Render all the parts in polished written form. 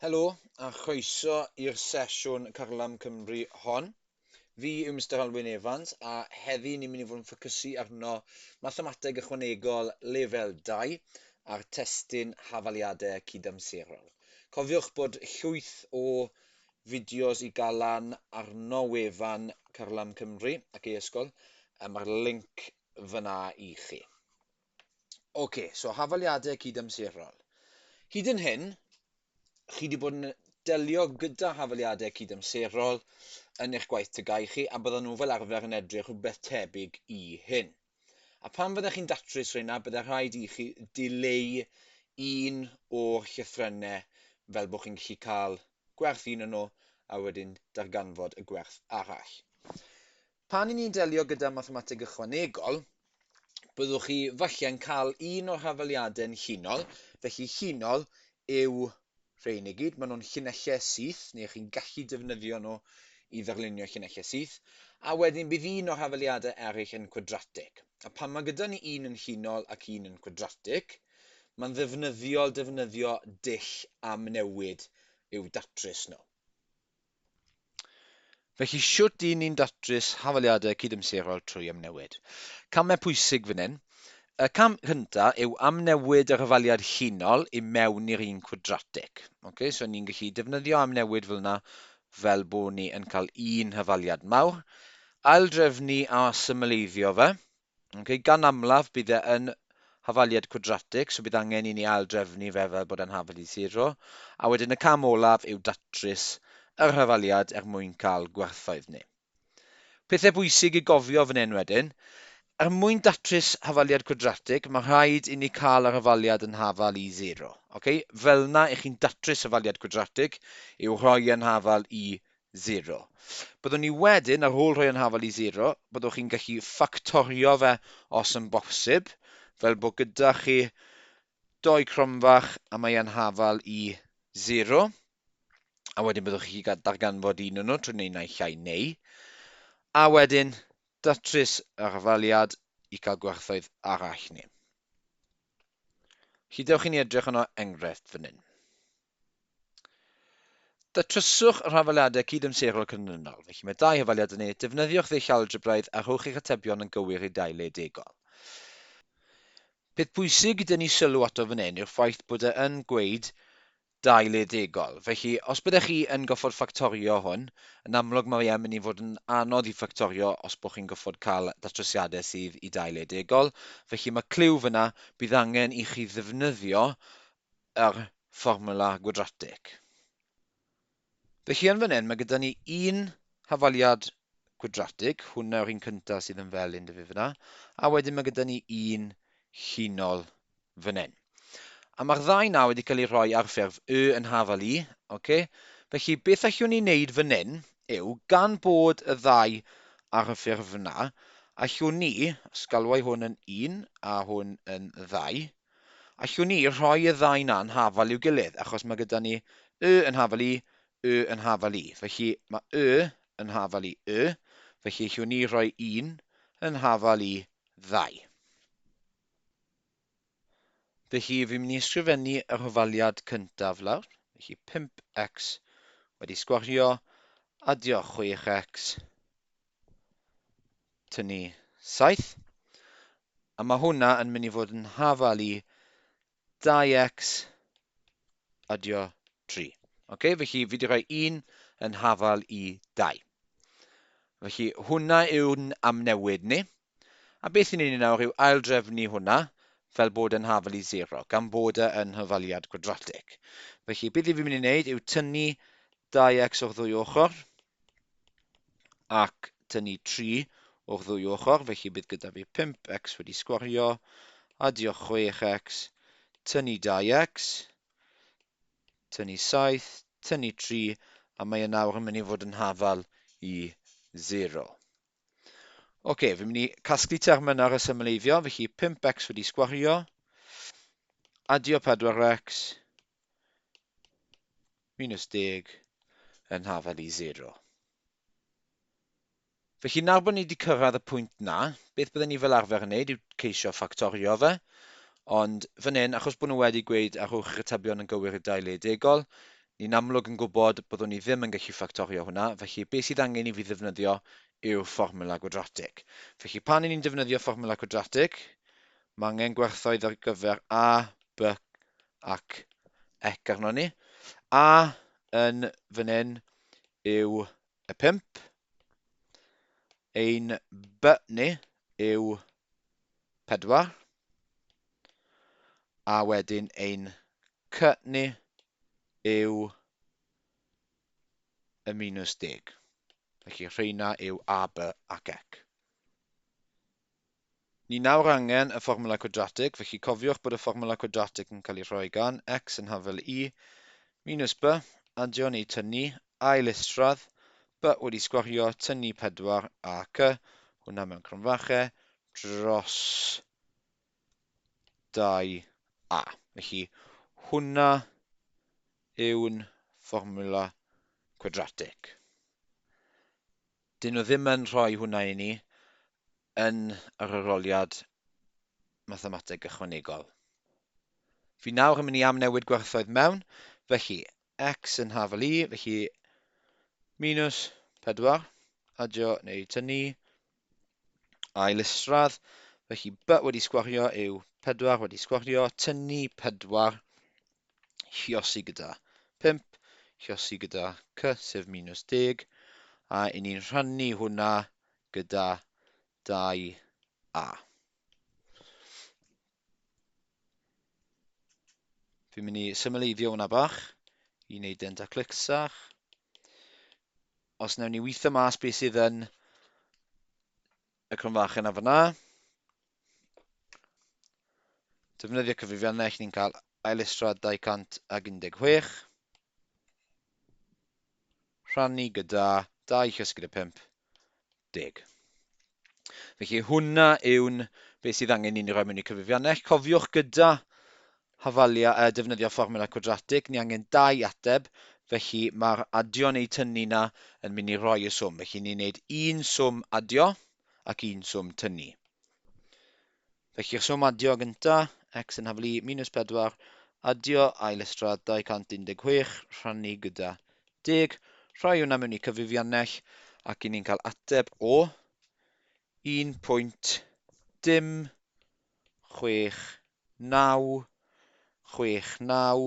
Helo a chroeso i'r sesiwn Carlam Cymru hon. Fi yw Mister Alwyn Evans a heddi ni'n mynd i fod yn ffocysu arno mathemateg ychwanegol lefel 2 a'r testun hafaliadau cydamserol. Cofiwch bod llwyth o fideos i gael lan arno wefan Carlam Cymru ac e-ysgol, a mae'r link fyna i chi. Oce, so hafaliadau cydamserol. Hyd yn hyn, chi wedi bod yn delio gyda hafaliadau cydamserol yn eich gwaith TGAU chi, a bydden nhw fel arfer yn edrych rhywbeth tebyg i hyn. A pan fyddech chi'n datrys rheina, bydde rhaid i chi dileu un o'r llythrennau fel bod chi'n gallu cael gwerth un o'n nhw a wedyn darganfod y gwerth arall. Pan 'y ni'n delio gyda mathemateg ychwanegol, byddwch chi falle'n cael un o'r hafaliadau'n llinol, felly llinol yw rhein i gyd. Maen nhw'n llinellau syth, neu chi'n gallu defnyddio nhw i ddarlunio llinellau syth. A wedyn bydd un o'r hafaliadau eraill yn cwadratig. A pan mae gyda ni un yn llinol ac un yn cwadratig, mae'n ddefnyddiol defnyddio dull amnewid i'w datrys nhw. Felly, shwt y'n ni'n datrys hafaliadau cydamserol trwy amnewid? Camau pwysig fan hyn. Y cam cyntaf yw amnewid yr hafaliad llinol i mewn i'r un cwadratig. Okay, so ni'n gallu defnyddio amnewid fel yna fel bod ni yn cael un hafaliad mawr. Aildrefnu a symleiddio fe. Okay, gan amlaf bydd e yn hafaliad cwadratig, so bydd angen i ni aildrefnu fe fel bod e'n hafal i 0. A wedyn y cam olaf yw datrys yr hafaliad er mwyn cael gwerthoedd ni. Pethau bwysig i gofio fan hyn wedyn, er mwyn datrys hafaliad cwadratig, mae rhaid i ni cael yr hafaliad yn hafal i 0. Okay? Fel yna i chi'n datrys hafaliad cwadratig yw rhoi yn hafal i 0. Byddwn ni wedyn, ar ôl rhoi yn hafal i 0, byddwch chi'n gallu ffactorio fe os yn bosib, fel bod gyda chi dou cromfach a mae e'n hafal i 0. A wedyn byddwch chi'n darganfod un o'n nhw trwy wneud naill ai neu. A wedyn datrys yr hafaliad i cael gwerthoedd arall ni. Felly dewch i ni edrych arno enghraifft fan hyn. Datryswch yr hafaliadau cydamserol canlynol. Felly mae dau hafaliad yn ei defnyddiwch ddull algebraidd a rhowch eich atebion yn gywir i dau le degol. Peth pwysig i dynnu sylw ato fan hyn yw'r ffaith bod e yn gweud dau le degol. Felly, os byddech chi yn goffod ffactorio hwn, yn amlwg mae e'n mynd i fod yn anodd i ffactorio os bod chi'n goffod cael datrysiadau sydd i dau le degol. Felly mae cliw fyna, bydd angen i chi ddefnyddio yr fformwla gwadratig. Felly yn fan hyn mae gyda ni un hafaliad gwadratig, hwnna yw'r un cyntaf sydd yn felyn 'da fi fyna, a wedyn mae gyda ni un llinol fan hyn. A mae'r ddau na wedi cael eu rhoi ar ffurf y yn hafal i, okay? Felly beth allwn ni wneud fan hyn yw, gan bod y ddau ar y ffurf yna, allwn ni, os galwai hwn yn 1 a hwn yn 2, allwn ni rhoi y ddau na'n hafal i'w gilydd, achos mae gyda ni y yn hafal i, y yn hafal i. Felly mae y yn hafal i y, felly allwn ni rhoi 1 yn hafal i 2. Felly fi'n mynd i ysgrifennu yr hafaliad cyntaf lawr. Felly 5x wedi sgwario, adio 6x, tynnu 7. A mae hwnna yn mynd i fod yn hafal i 2x adio 3. Okay, felly fi wedi rhoi 1 yn hafal i 2. Felly hwnna yw'n amnewid ni. A beth ni'n ei nawr yw aildrefnu hwnna fel bod e'n hafal i 0, gan bod e yn hafaliad gwadratig. Felly beth i fi'n mynd i wneud yw tynnu 2x o'r ddwy ochr ac tynnu 3 o'r ddwy ochr, felly bydd gyda fi 5x wedi sgwario, adio 6x, tynnu 2x, tynnu 7, tynnu 3, a mae e nawr yn mynd i fod yn hafal i 0. Oce, fi'n mynd i casglu termau nawr a symleiddio, felly 5x wedi sgwario, adio 4x, minus 10 yn hafal i 0. Felly nawr bod ni wedi cyrraedd y pwynt na, beth bydden ni fel arfer yn neud yw ceisio ffactorio fe, ond fan hyn, achos bod nhw wedi gweud a rhowch eich atebion yn gywir i dau le degol, Ni'n amlwg yn gwybod byddwn ni ddim yn gallu ffactorio hwnna, felly beth sydd angen i fi ddefnyddio yw fformwla gwadratig. Felly pan ni'n defnyddio fformwla cwadratig, mae angen gwerthoedd ar gyfer A, B ac C arno ni. A yn fan hyn yw y 5. Ein B ni yw 4. A wedyn ein C ni yw y minus 10. Felly rheina yw A, B ac C. Ni nawr angen y fformwla cwadratig, felly cofiwch bod y fformwla cwadratig yn cael ei rhoi gan x yn hafel i minus b, adio neu tynnu, ail isradd, b wedi sgwario, tynnu 4 a c, hwnna mewn cromfachau, dros 2a. Felly hwnna yw'n fformwla cwadratig. Dyn nhw ddim yn rhoi hwnna i ni yn yr arholiad mathemateg ychwanegol. Fi nawr yn mynd i amnewid gwerthoedd mewn, felly x yn hafal i, felly minus 4, adio neu tynnu, ail isradd, felly b wedi sgwario yw 4 wedi sgwario, tynnu 4, lluosi gyda 5, lluosi gyda c, sef minus 10, a i ni'n rhannu hwnna gyda 2a. Fi'n mynd i symleiddio hwnna bach i wneud e'n daclusach. Os wnawn ni weithio mas beth sydd yn y cromfachau yna fyna, defnyddio cyfrifiannell, ni'n cael ail isradd 216, rhannu gyda 2 lluosi gyda 5, 10. Felly hwnna yw'n beth sydd angen i ni roi mewn i cyfrifiannell. Cofiwch gyda hafalia, defnyddio fformwla cwadratig, ni angen dau ateb, felly mae'r adio neu tynnu na yn mynd i roi y swm. Felly ni'n neud un swm adio ac un swm tynnu. Felly'r swm adio gynta, x yn haflu minus 4, adio ail isradd 216, rhannu gyda 10, rhoi hwnna mewn i cyfrifiannell ac i ni'n cael ateb o 1.0 6 9 6 9,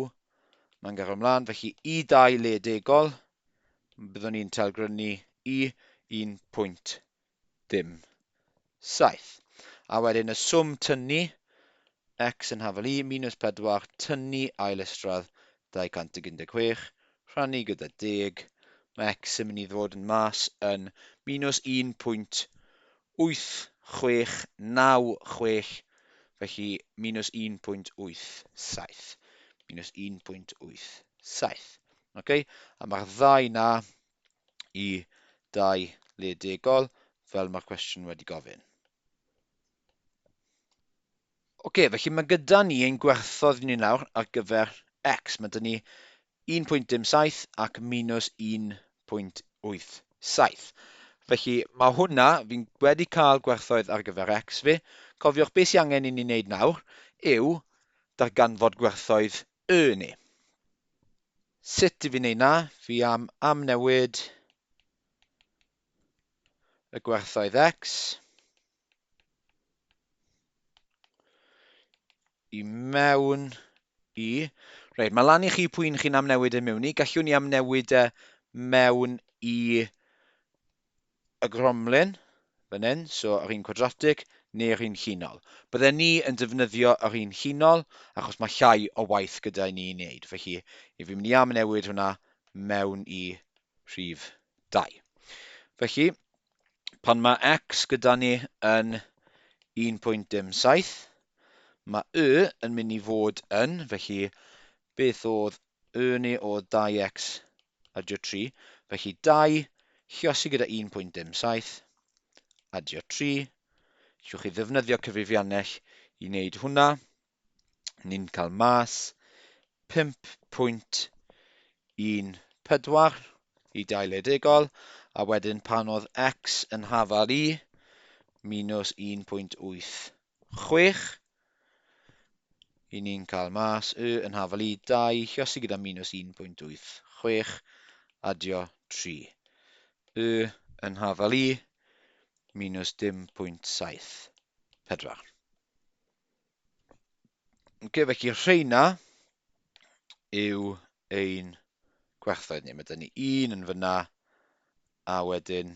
mae'n gario ymlaen, felly i 2 le degol, byddwn ni'n talgrynu i 1.07. A wedyn y swm tynnu, x yn hafal i, minus 4, tynnu ail isradd 216, rhannu gyda 10, mae x yn mynd i ddod yn mas yn minus 1.8696, felly minus 1.87. Minus 1.87. Okay? A mae'r ddau na i dau le degol, fel mae'r cwestiwn wedi gofyn. Oce, felly mae gyda ni ein gwerthoedd ni nawr ar gyfer x. Mae 'da ni 1.07 ac minus 1.87. Felly mae hwnna, fi'n wedi cael gwerthoedd ar gyfer x fi. Cofiwch beth sy'n angen i ni wneud nawr yw darganfod gwerthoedd y ni. Sut i fi wneud na? Fi am amnewid y gwerthoedd x i mewn i... Reit, mae lan i chi pwy'n chi'n amnewid e mewn i. Gallwn ni amnewid e mewn i y gromlin fan hyn, so yr un cwadratig neu'r un llinol. Bydden ni yn defnyddio yr un llinol achos mae llai o waith gyda ni i wneud. Felly, i fi'n mynd i amnewid hwnna mewn i rhif 2. Felly, pan mae x gyda ni yn 1.07, mae y yn mynd i fod yn, felly beth oedd y ni oedd 2x adio 3, felly 2 lluosi gyda 1.07 adio 3, allwch chi ddefnyddio cyfrifiannell i wneud hwnna. Ni'n cael mas 5.14 i dau le degol, a wedyn pan oedd x yn hafal i minus 1.86, I ni'n cael mas y yn hafal i 2 lliosi gyda minus 1.86 adio 3. Y yn hafal i minus 0.74. Ok, felly rheina yw ein gwerthoedd ni. Mae 'da ni un yn fyna a wedyn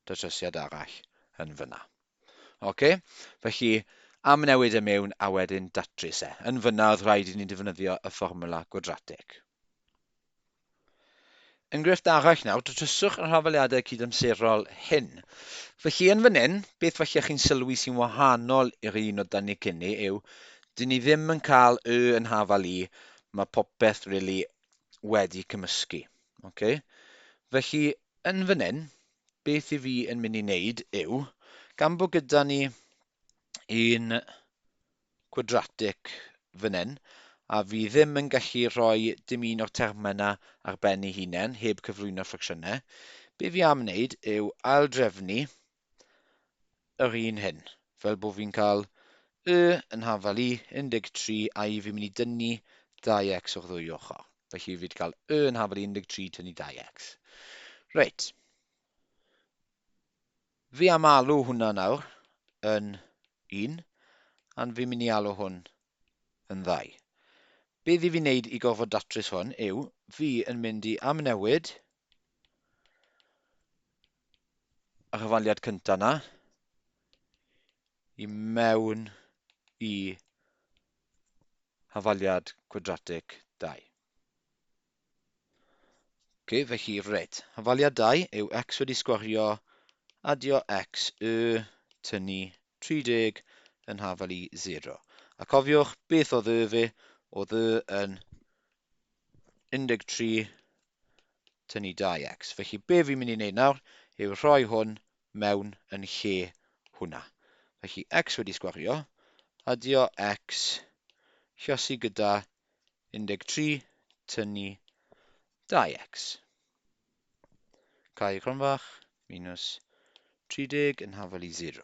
datrysiad arall yn fyna. Ok, felly amnewid e mewn a wedyn datrys e. Yn fyna oedd rhaid i ni defnyddio y fformwla gwadratig. Enghraifft arall nawr, datryswch yr hafaliadau cydamserol hyn. Felly yn fan hyn, beth falle chi'n sylwi sy'n wahanol i'r un oedd 'da ni cyn ni yw, dyn ni ddim yn cael y yn hafal i, mae popeth really wedi cymysgu. Okay? Felly yn fan hyn, beth i fi yn mynd i wneud yw, gan bod gyda ni un quadratic fan hyn, a fi ddim yn gallu rhoi dim un o'r termau yna ar ben ei hunain, heb cyflwyno ffracsiynau, be fi am wneud yw aildrefnu yr un hyn, fel bod fi'n cael y yn hafal i 13, a i fi'n mynd i dynnu 2x o'r ddwy ochr. Felly fi wedi cael y yn hafal i 13 tynnu 2x. Reit. Fi am alw hwnna nawr yn 1, a fi'n mynd i alw hwn yn 2. Beth i fi wneud i gorfod datrys hwn yw, fi yn mynd i amnewid yr hafaliad cyntaf na i mewn i hafaliad cwadratig 2. Ok, felly, reit, hafaliad 2 yw x wedi sgwario adio x y tynnu 30 yn hafal i 0. A cofiwch, beth oedd y fi? Oedd y yn 13 tynnu 2x. Felly, be fi'n mynd i wneud nawr yw rhoi hwn mewn yn lle hwnna. Felly, x wedi sgwario, adio x, lliosi gyda 13 tynnu 2x. Cau cromfach, minus 30 yn hafal i 0.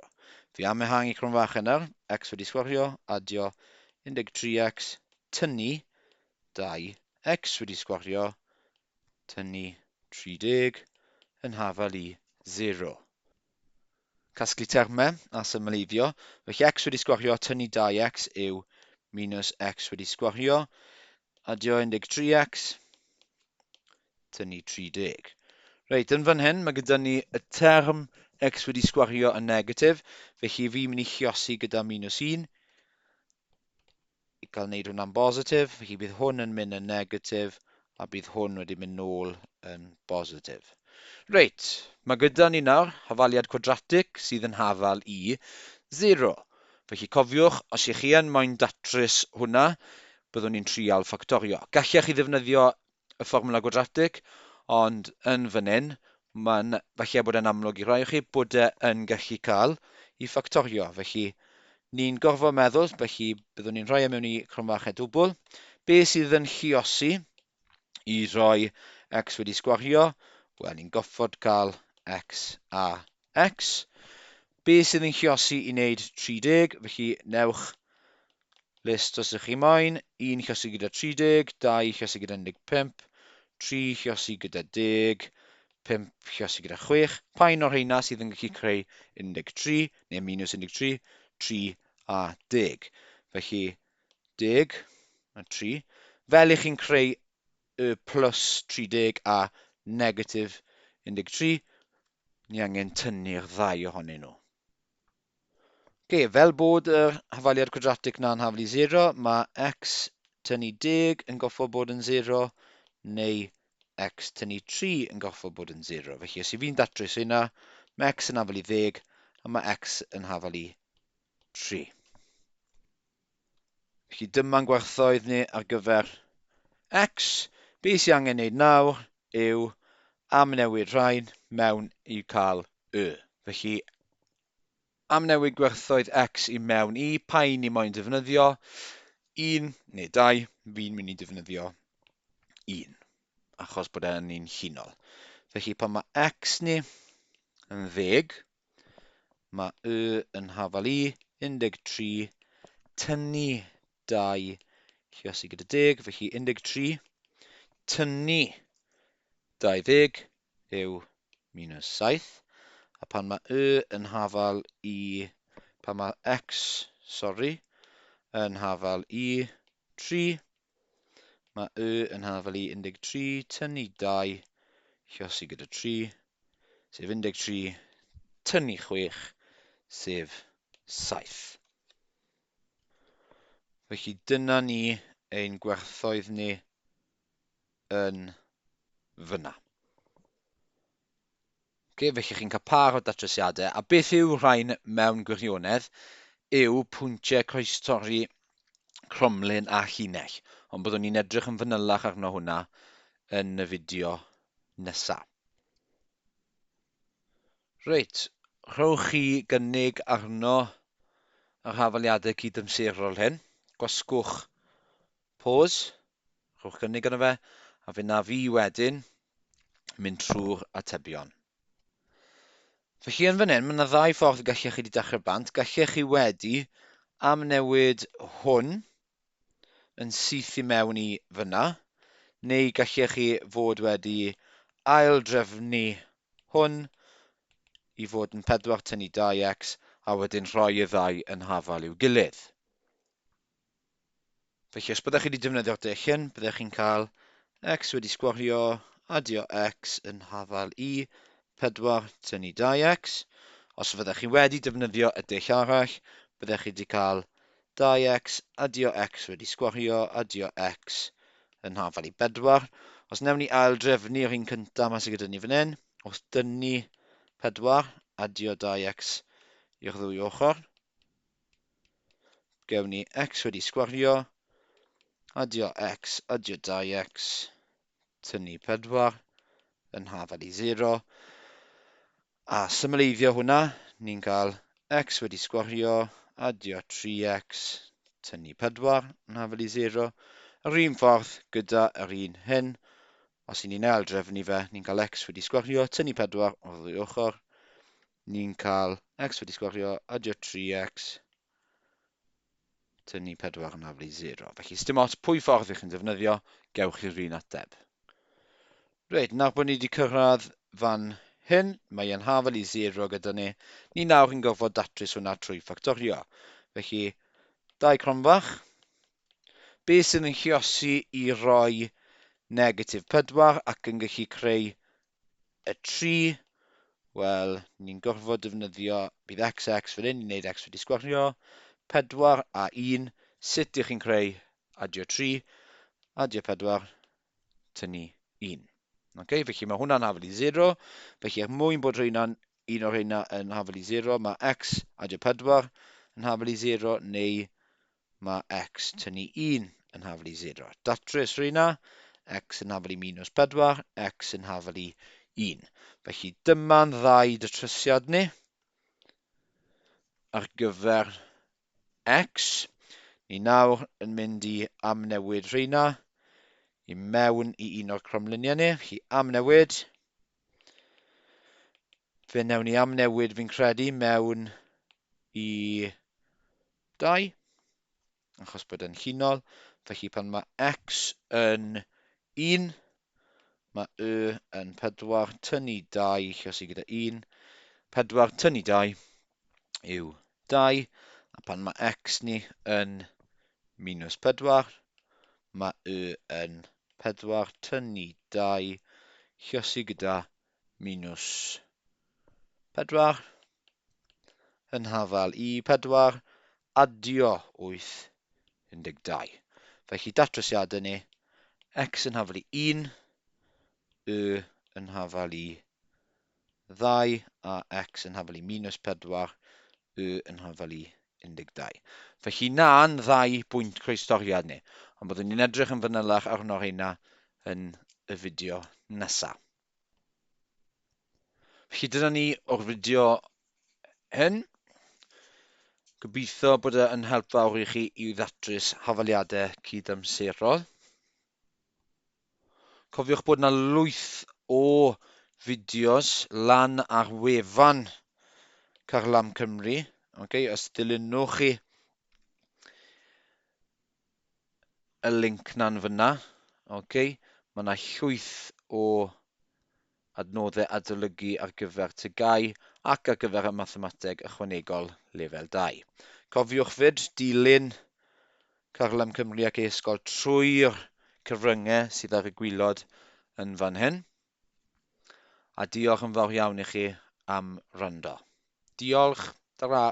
Fi am ehangu cromfach yna, x wedi sgwario, adio 13x, tynnu 2, x wedi sgwario, tynnu 30 yn hafal i 0. Casglu termau a symleiddio. Felly x wedi sgwario tynnu 2x yw minus x wedi sgwario, adio 13x, tynnu 30. Reit, yn fan hyn mae gyda ni y term x wedi sgwario yn negatif, felly fi'n mynd i lliosi gyda minus 1 i cael wneud hwnna'n bositif, felly bydd hwn yn mynd yn negatif a bydd hwn wedi mynd nôl yn bositif. Reit, mae gyda ni nawr hafaliad cwadratig sydd yn hafal i 0. Felly cofiwch, os ych chi yn moyn datrys hwnna, byddwn ni'n trial ffactorio. Gallech chi ddefnyddio y fformwla gwadratig, ond yn fan hyn, mae'n falle bod e'n amlwg i rai o chi bod e yn gallu cael i ffactorio. Felly, ni'n gorfod meddwl, felly byddwn ni'n rhoi e mewn i cromfachau dwbl. Be sydd yn lluosi i roi x wedi sgwario? Wel, ni'n goffod cael x a x. Be sydd yn lluosi i wneud 30? Felly, newch list os ydych chi moyn. 1 lluosi gyda 30, 2 lluosi gyda 15, 3 lluosi gyda 10, 5 lluosi gyda 6. Pa un o'r rheina sydd yn gallu creu 13, neu minus 13, 3 a 10. Felly 10 a 3. Fel i chi'n creu y plus 30 a negatif 13, ni angen tynnu'r ddau ohonyn nhw. Okay, fel bod yr hafaliad cwadratig na'n hafal i 0, mae x tynnu 10 yn goffod bod yn 0, neu x tynnu 3 yn goffod bod yn 0. Felly, os i fi'n datrys hynna, mae x yn hafal i 10, a mae x yn hafal i 3. Felly dyma'n gwerthoedd ni ar gyfer x. Be sy'n angen wneud nawr yw amnewid rhain mewn i cael y. Felly amnewid gwerthoedd x i mewn i, pa un ni moyn defnyddio? 1 neu 2, fi'n mynd i defnyddio 1, achos bod e'n un llinol. Felly pan mae x ni yn 10, mae y yn hafal i 13 tynnu 2 lluosi gyda 10, felly 13 tynnu 20 yw minus 7. A pan mae y yn hafal i, pan mae x, sori, yn hafal i 3, mae y yn hafal i 13 tynnu 2 lluosi gyda 3, sef 13 tynnu 6, sef 7. Felly dyna ni ein gwerthoedd ni yn fyna. Okay, felly chi'n cael par o datrysiadau, a beth yw rhain mewn gwirionedd yw pwyntiau croestorri cromlin a llinell, ond byddwn ni'n edrych yn fanylach arno hwnna yn y fideo nesaf. Reit, rhowch chi gynnig arno yr hafaliadau cydamserol hyn. Gwasgwch pause, rhowch gynnig arno fe, a fe na fi wedyn mynd trwy'r atebion. Felly yn fan hyn, mae yna ddau ffordd gallech chi wedi dechrau bant. Gallech chi wedi amnewid hwn yn syth i mewn i fyna, neu gallech chi fod wedi aildrefnu hwn i fod yn 4 tynnu 2x a wedyn rhoi y ddau yn hafal i'w gilydd. Felly os byddech chi wedi defnyddio'r dull hyn, byddech chi'n cael x wedi sgwario adio x yn hafal i 4 tynnu 2x. Os fyddech chi wedi defnyddio y dull arall, byddech chi wedi cael 2x adio x wedi sgwario adio x yn hafal i 4. Os wnawn ni aildrefnu'r un cyntaf yma sydd gyda ni fan hyn, wrth dynnu 4 adio 2x i'r ddwy ochr, gewn ni x wedi sgwario adio x adio 2x tynnu 4 yn hafal i 0. A symleiddio hwnna, ni'n cael x wedi sgwario, adio 3x, tynnu 4 yn hafal i 0. Yr un ffordd gyda yr un hyn, os i ni'n aildrefnu fe, ni'n cael x wedi sgwario, tynnu 4 o'r ddwy ochr. Ni'n cael x wedi sgwario, adio 3x, tynnu 4 yn hafal i 0. Felly, sdim ots pwy ffordd ych chi'n defnyddio, gewch chi'r un ateb. Reit, nawr bod ni wedi cyrraedd fan hyn, mae e'n hafal i 0 gyda ni. Ni nawr yn gorfod datrys hwnna trwy ffactorio. Felly, dau cronfach. Be sydd yn lluosi i roi negatif 4 ac yn gallu creu y 3? Wel, ni'n gorfod defnyddio, bydd xx fan hyn, ni'n neud x wedi sgwario, 4 a 1. Sut ych chi'n creu adio 3, adio 4, tynnu 1. Okay, felly mae hwnna'n hafal i 0. Felly er mwyn bod rheina'n un o'r rheina yn hafal i 0, mae x adio 4 yn hafal i 0, neu mae x tynnu 1 yn hafal i 0. Datrys rheina, x yn hafal i minus 4, x yn hafal i 1. Felly dyma'n ddau datrysiad ni ar gyfer x. Ni nawr yn mynd i amnewid rheina i mewn i un o'r cromliniau ni. Felly amnewid. Fe wnawn ni amnewid fi'n credu mewn i 2, achos bod e'n llinol. Felly pan mae x yn 1, mae y yn 4 tynnu 2 lluosi gyda 1. 4 tynnu 2 yw 2, a pan mae x ni yn minus 4, mae y yn 4 tynnu 2 lluosi gyda minus 4 yn hafal i 4 adio 8 12. Felly datrysiadau ni, x yn hafal i 1, y yn hafal i 2 a x yn hafal i minus 4, y yn hafal i 12. Felly na'n ddau bwynt croestoriad ni, ond byddwn ni'n edrych yn fanylach arno rheina yn y fideo nesaf. Felly dyna ni o'r fideo hyn. Gobeithio bod e yn help fawr i chi i ddatrys hafaliadau cydamserol. Cofiwch bod yna lwyth o fideos lan ar wefan Carlam Cymru. Okay, os dilynwch chi y link na'n fyna. Okay. Mae yna llwyth o adnoddau adolygu ar gyfer TGAU ac ar gyfer y mathemateg ychwanegol lefel 2. Cofiwch fyd dilyn Carlam Cymru ac e-sgol trwy'r cyfryngau sydd ar y gwylod yn fan hyn. A diolch yn fawr iawn i chi am wrando. Diolch, tara!